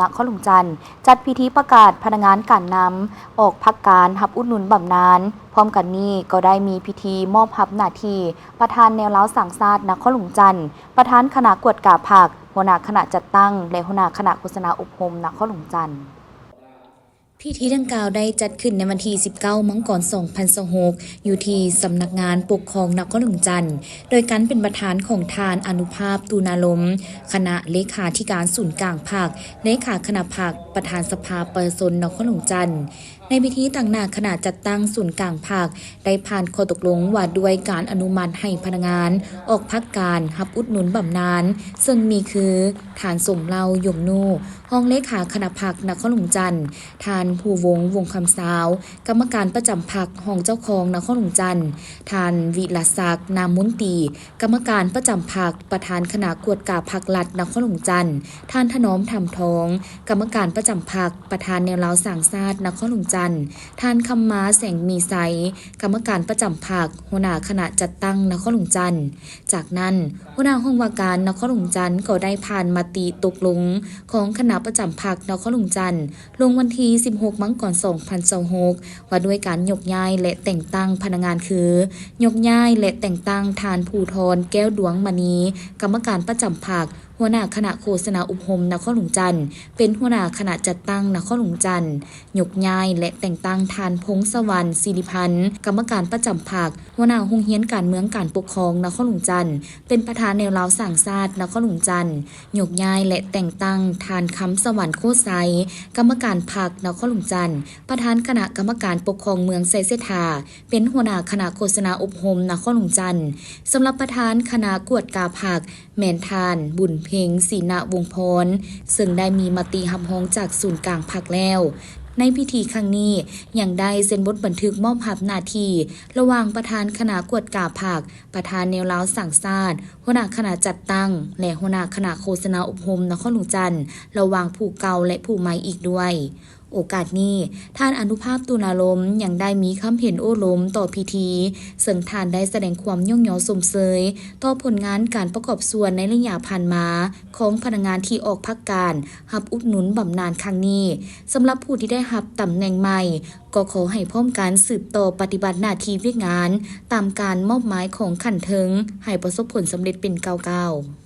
ນະຄອນຫຼວງຈັນ ຈັດພິທີປະກາດພະນັກງານການນຳອອກພັກການຮັບອຸດໜູນບຳນານ. ພ້ອມກັນນີ້ກໍໄດ້ມີພິທີມອບຮັບໜ້າທີ່ປະທານແນວລາວສ້າງຊາດນະຄອນຫຼວງຈັນ, ປະທານຄະນະກວດກາພັກ, ຫົວໜ້າຄະນະຈັດຕັ້ງ ແລະ ຫົວໜ້າຄະນະໂຄສະນາອົບຮົມນະຄອນຫຼວງຈັນ. ພິທີດັ່ງກ່າວໄດ້ຈັດຂຶ້ນໃນວັນທີສິບເກົ້າ ມັງກອນ ສອງພັນຊາວຫົກ ຢູ່ທີ່ສຳນັກງານປົກຄອງນະຄອນຫຼວງຈັນ ໂດຍການເປັນປະທານຂອງທ່ານ ອະນຸພາບ ຕູນາລົມ ຄະນະເລຂາທິການສູນກາງພັກ, ເລຂາຄະນະພັກ, ປະທານສະພາປະຊາຊົນນະຄອນຫຼວງຈັນ. ໃນພິທີຕາງໜ້າຄະນະຈັດຕັ້ງສູນກາງພັກ ໄດ້ຜ່ານຂໍ້ຕົກລົງວ່າດ້ວຍການອະນຸມັດໃຫ້ພະນັກງານອອກພັກການຮັບອຸດໜູນບຳນານ, ເຊິ່ງມີຄື ທ່ານ ສົມເຫຼົ່າ ຢົງນູ ຮອງເລຂາຄະນະພັກນະຄອນຫຼວງຈັນ, ທ່ານ ພູວົງ ວົງຄຳຊາວ ກຳມະການປະຈຳພັກ, ຮອງເຈົ້າຄອງນະຄອນຫຼວງຈັນ, ທ່ານ ວິລະສັກ ນາມມົນຕີ ກຳມະການປະຈຳພັກ, ປະທານຄະນະກວດກາພັກລັດນະຄອນຫຼວງຈັນ, ທ່ານ ຖະໜອມ ທຳທອງ ກຳມະການປະຈຳພັກ, ປະທານແນວລາວສ້າງຊາດນະຄອນຫຼວງຈັນ, ທ່ານ ຄຳມາ ແສງມີໄຊ ກຳມະການປະຈຳພັກ, ຫົວໜ້າຄະນະຈັດຕັ້ງນະຄອນຫຼວງຈັນ. ຈາກນັ້ນ, ຫົວໜ້າຫ້ອງວ່າການນະຄອນຫຼວງຈັນກໍໄດ້ຜ່ານມະຕິຕົກລົງຂອງຄະນະປະຈຳພັກນະຄອນຫຼວງຈັນ ລົງວັນທີສິບຫົກ ມັງກອນ ສອງພັນຊາວຫົກ ວ່າດ້ວຍການຍົກຍ້າຍ ແລະ ແຕ່ງຕັ້ງພະນັກງານ ຄື ຍົກຍ້າຍ ແລະ ແຕ່ງຕັ້ງທ່ານ ພູທອນ ແກ້ວດວງມະນີ ກຳມະການປະຈຳພັກ, ຫົວໜ້າຄະນະໂຄສະນາອົບຮົມນະຄອນຫຼວງຈັນ ເປັນຫົວໜ້າຄະນະຈັດຕັ້ງນະຄອນຫຼວງຈັນ, ຍົກຍ້າຍ ແລະ ແຕ່ງຕັ້ງທ່ານ ພົງສະຫວັນ ສິລິພັນ ກຳມະການປະຈຳພັກ, ຫົວໜ້າໂຮງຮຽນການເມືອງການປົກຄອງນະຄອນຫຼວງຈັນ ເປັນປະທານແນວລາວສ້າງຊາດນະຄອນຫຼວງຈັນ, ຍົກຍ້າຍ ແລະ ແຕ່ງຕັ້ງທ່ານ ຄຳສະຫວັນ ໂຄດໄຊ ກຳມະການພັກນະຄອນຫຼວງຈັນ, ປະທານຄະນະກຳມະການປົກຄອງເມືອງໄຊເສດຖາ ເປັນຫົວໜ້າຄະນະໂຄສະນາອົບຮົມນະຄອນຫຼວງຈັນ. ສຳລັບປະທານຄະນະກວດກາພັກ ແມ່ນທ່ານ ບຸນເພັງ ສີນະວົງພອນ ເຊິ່ງໄດ້ມີມະຕິຮັບຮອງຈາກສູນກາງພັກແລ້ວ. ໃນພິທີຄັ້ງນີ້ ຍັງໄດ້ເຊັນບົດບັນທຶກມອບຮັບໜ້າທີ່ລະຫວ່າງປະທານຄະນະກວດກາພັກ, ປະທານແນວລາວສ້າງຊາດ, ຫົວໜ້າຄະນະຈັດຕັ້ງ ແລະ ຫົວໜ້າຄະນະໂຄສະນາອົບຮົມນະຄອນຫຼວງຈັນ ລະຫວ່າງຜູ້ເກົ່າ ແລະ ຜູ້ໃໝ່ອີກດ້ວຍ. ໂອກາດນີ້, ທ່ານ ອະນຸພາບ ຕຸນາລົມ ຍັງໄດ້ມີຄຳເຫັນໂອ້ລົມຕໍ່ພິທີ, ເຊິ່ງທ່ານໄດ້ສະແດງຄວາມຍ້ອງຍໍຊົມເຊີຍຕໍ່ຜົນງານການປະກອບສ່ວນໃນໄລຍະຜ່ານມາຂອງພະນັກງານທີ່ອອກພັກການຮັບອຸດໜູນບຳນານຄັ້ງນີ້. ສຳລັບຜູ້ທີ່ໄດ້ຮັບຕຳແໜ່ງໃໝ່, ກໍຂໍໃຫ້ພ້ອມກັນສືບຕໍ່ປະຕິບັດໜ້າທີ່ວຽກງານຕາມການມອບໝາຍຂອງຂັ້ນເທິງ ໃຫ້ປະສົບຜົນສຳເລັດເປັນກ້າວໆ.